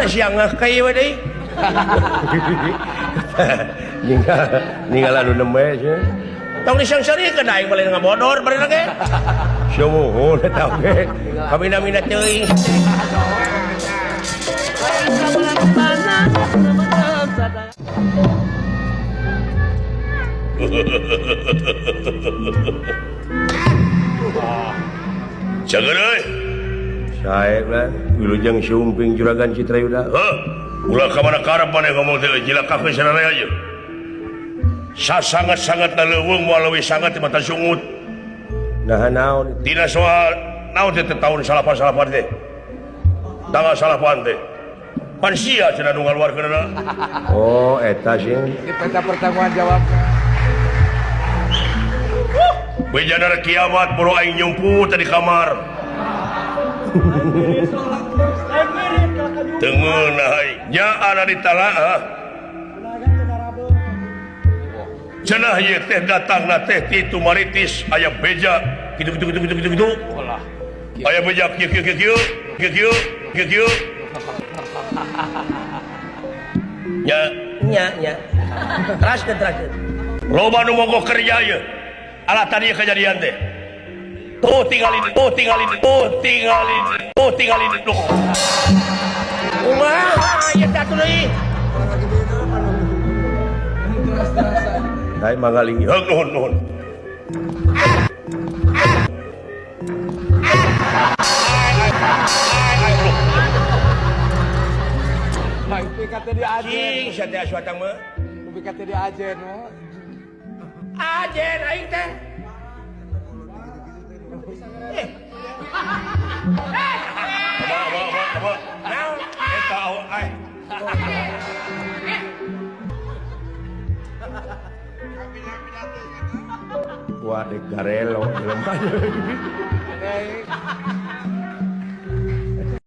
Da sia ngeuh ka ieu deui. Ninggal anu nembe sia. Tong diseung-seurikeun aing balik ngabodor bari ge. Sumuhun eta oge. Kamina-mina teuing. Cager euy. Sae lah, wilujeng sumping Juragan Citrayuda. Heuh, ulah ka mana karep maneh ngomong teh cilaka we sararea ieu. Sasangat-sangat na leuweung moal leuwih sangat ti mata sungut. Nah naon? Tina soal naon teh tahun salapan-salapan teh. Tanggal salapan teh. Pan sia cenah nu ngaluarkeunna. Oh, eta sih. Di peta pertanggungan jawabna. Bejana kiamat boro aing nyumput di kamar. Teu ngeunah aing. Nya ana ditalaah. Cenah ieu teh datangna teh ti Tumaritis aya beja kitu kitu kitu kitu kitu. Aya beja kieu kieu kieu kieu kieu kieu kieu. Nya nya nya. Teraskeun teraskeun. Loba nu mogok kerja ieu. Alah tadi kejadian teh. Tuh tinggalin, tuh tinggalin, tuh tinggalin, tuh tinggalin tuh. Kumaha ieu teh atuh deui? Dai mangaling. Heung nuhun nuhun. Cing sia teh asuatang mah. Upi ka teh diajen mah. Ajen aing teh. Eh. Apa apa apa apa. Naon? Eta ai. Wah, dek garelo jelema.